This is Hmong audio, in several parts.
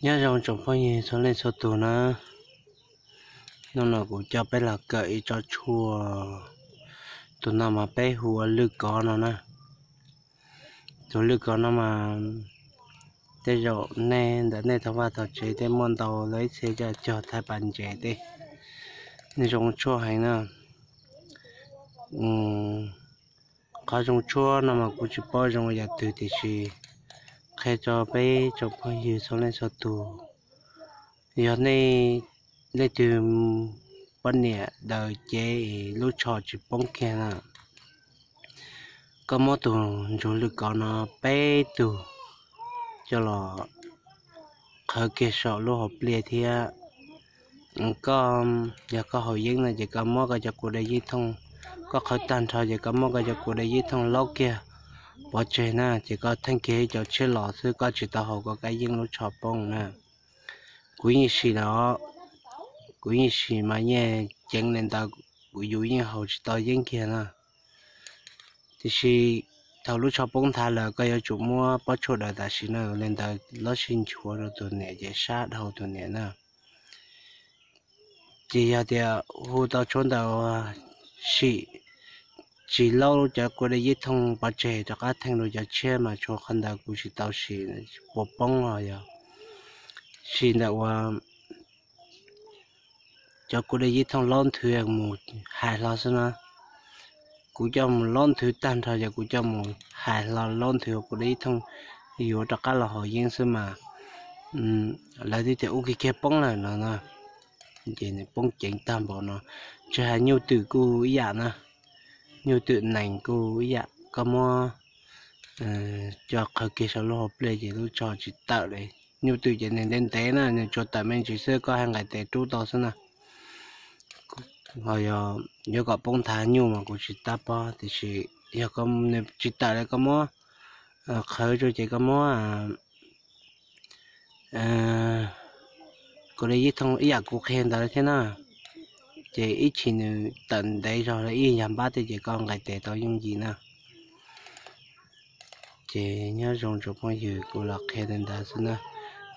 Nyob zoo tsoom phooj ywg txhua leej txhua tus na, hnub no kuv coj peb los kawm ib tsob tshuaj, tus no mas peb hu ua lwj kov no na. Tus lwj kov no mas tej zaum nej ntawm nej tau vaj tau tsev tej muaj ntau los ib txhia coj cog thaij pas ntses tej, nws zoo tshuaj heev na. Qhov zoo tshuaj no mas kuv tsis paub zoo yam twg tiam sis qhia rau peb tsoom phooj ywg txhua leej txhua tus, yog nej leej twg poj niam daws cev es lub tsho tsis poob kiag na, koj muab tus ntsuag lwj kov no peb tug coj los qhawv kiag saum lub hauv pliaj thiab koj, yog koj haus yeeb no ces koj muab koj cov kua dej yeeb thooj, koj qhawv tag nrho ces koj muab koj cov kua dej yeeb thooj laub kiag pov tseg na, ces koj theej kiag ib co tshiab los xwb, koj tsis tau haus koj kab yeeb lub tsho poob na. Kuv yeej sim los, kuv yeej sim mas yeej ceev li ntawd, kuv yus yeej haus tsis tau yeeb kiag na. Tiam sis thaum lub tsho poob nthav lawm koj yuav tsum muab pob tshuaj daws tam sim no li ntawd los sis nchuav rau tus niam ces sab dhau tus niam na. Ces yog tias hu tau tshuaj ntawd sim tsis laub cov kua dej yeeb thooj pov tseg rov qab theej rau cov tshiab mas tshuav qhov ntawd kuv tsis tau sim, puas poob los yog sim ntawm uas cov kua dej yeeb thooj laub nthwv mus hais hlo xwb na. Kuv coj mus laub nthwv tag nrho ces kuv coj mus hais hlo laub nthwv kua dej yeeb thooj yuav rov qab los haus yeeb xwb mas lawv twb tias ub kiag kiag poob lawm no na. Ces nws poob ceev tag npaum no, tsis hais nyuj twm kuj ib yam na. Nyuj twm nees kuj ib yam, koj muab coj qhawv kiag saum lub hauv pliaj ces lub tsho tsis tawm li. Nyuj twm ces nws ntev ntev na, nws tsuas tawm me ntsis xwb koj haj nqaim tes rub tau xwb na. Ho yog yuav kom poob nthav nyuj mas kuv tsis tab pob, tiam sis yog nws tsis tawm li koj muab qhawv rau ces koj muab kua dej yeeb thooj ib yam kuv qhia ntawd thiab na. Ces ib chim nws tawm ntev zog li ib yag npab tej ces koj nqaim tes tau yooj yim na. Ces nyob zoo tsoom phooj ywg, kuv los qhia li ntawd xwb na.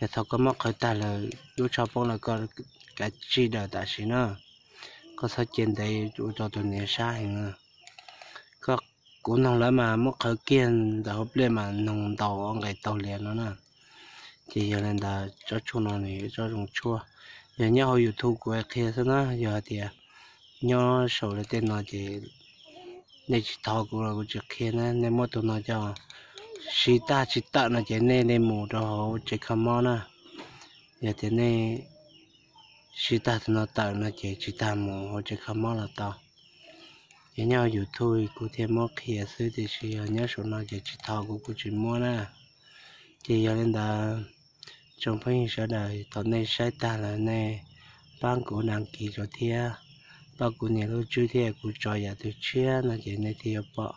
Yog thaum koj muab qhawv tag lawm lub tsho poob lawm koj kav tsij daws tam sim na, koj txhob cia ntev ua rau tus niam sab heev na. Koj, kuv noog lawv mas muab qhawv kiag ntawm hauv pliaj mas noog ntaus nqes taug lias no na. Ces yog li ntawd tsob tshuaj no nws yog tsob zoo tshuaj. Yog nyob hauv YouTube kuv qhia xwb na, yog hais tias nyob saum li tej no ces nej tsis thov kuv los kuv tsis qhia na. Nej muab tus no coj siv tag tsis tawm no ces nej li mus rau hauv tsev kho mob na. Yog tias nej siv tag tus no tawm no ces tsis tas mus hauv tsev kho mob los tau. Yog nyob YouTube kuv thiaj muab qhia xwb, tiam sis yog nyob saum no ces tsis thov kuv, kuv tsis muab na. Ces yog li ntawd, tsoom phooj ywg sawv daws thaum nej saib tag lawm nej pab kuv đăng ký rau thiab, pab kuv nias lub tswb thiab, kuv tso yam twg tshiab no ces nej thiaj yuav pom.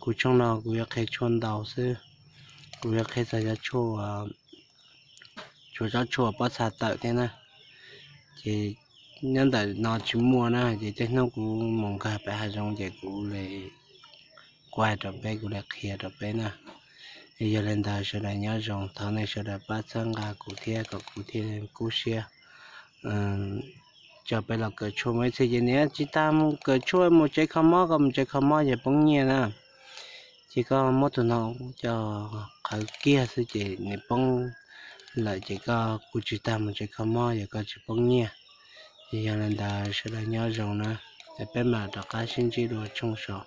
Kuv tshooj no kuv yuav qhia tshuaj ntau xwb, kuv yuav qhia txog cov tshuaj, tsuas tsob tshuaj pob txha tawm thiab na. Ces nyob ntawm no tsis muaj na, ces tej hnub kuv mus nkag pem hav zoov ces kuv li quaj rau peb, kuv li qhia rau peb na. Yog li ntawd sawv daws nyob zoo, thov nej sawv daws pab txhawb nqa kuv thiab kom kuv thiaj kub siab coj peb los kawm tshuaj. Muaj ib txhia ces nws tsis tas mus kawm tshuaj, mus tsev kho mob, koj mus tsev kho mob ces poob nyiaj na. Ces koj muab tus no coj qhawv kiag xwb ces nws poob lawm ces koj kuj tsis tas mus tsev kho mob, yog koj tsis poob nyiaj. Ces yog li ntawd sawv daws nyob zoo na, es peb mam rov qab sib ntsib dua tshooj sau.